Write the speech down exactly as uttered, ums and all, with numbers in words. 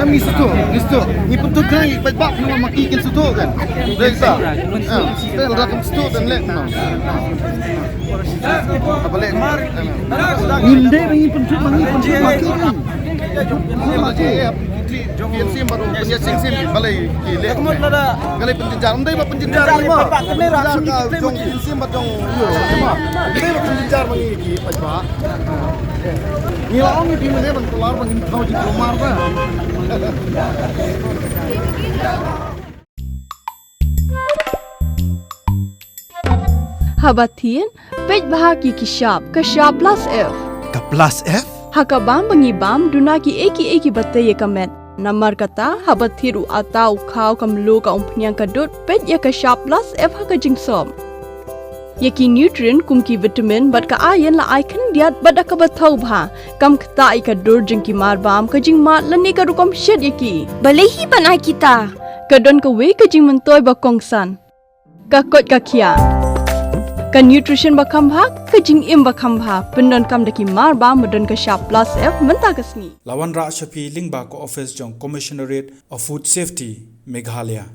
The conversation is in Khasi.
Em ngi sngewthuh, ngi sngewthuh. Ngi pynthut khnang ïa ki paidbah kumno ma ki kin sngewthuh kan. Dei sa. Ah, dei lada kim sngewthuh kan leh kumno. Haba leh. Ngim dei ba ngi pynthut ma ngi pynthut ma ki kan. Pynthut ma ki. Ki ïa sim bad u pynïaid sim sim balei ki leh. Balei pynjynjar, ym dei ba pynjynjar ma. Pynjynjar ka jong ki ïa sim bad jong ïa ma. Ym dei ba pynjynjar ma ngi ki paidbah. Ngi la ong ïa phi mynne ban kular ba ngin thaw jingkulmar ba. Haba thied, peit bha ki ki shap, ka shap plus F. Ka plus F? Ha ka bam ba ngi bam, duna kiei kiei kiba tei ïa ka met. Namar kata, haba thied u atta, u khaw, ka mluh, ka umphniang, ka dud, peit ïa ka shap plus F ha ka jingsop. Ïa ki nutrient kum ki vitamin bad ka iron la ai khyndiat bad da kaba thaw bha. Kam ktah ïa ka dur jong ki marbam, ka jingmad lane ka rukom shet ïa ki. Balei hi ban ai kita? Ka don kawei ka jingmyntoi ba kongsan. Ka koit ka khiah. Ka nutrition ba kham bha, ka jingim ba kham bha. Pyndonkam da ki mar ba, ba don ka shap plus F mynta ka sngi. La wanrah sha phi lyngba ka office jong Commissionerate of Food Safety, Meghalaya.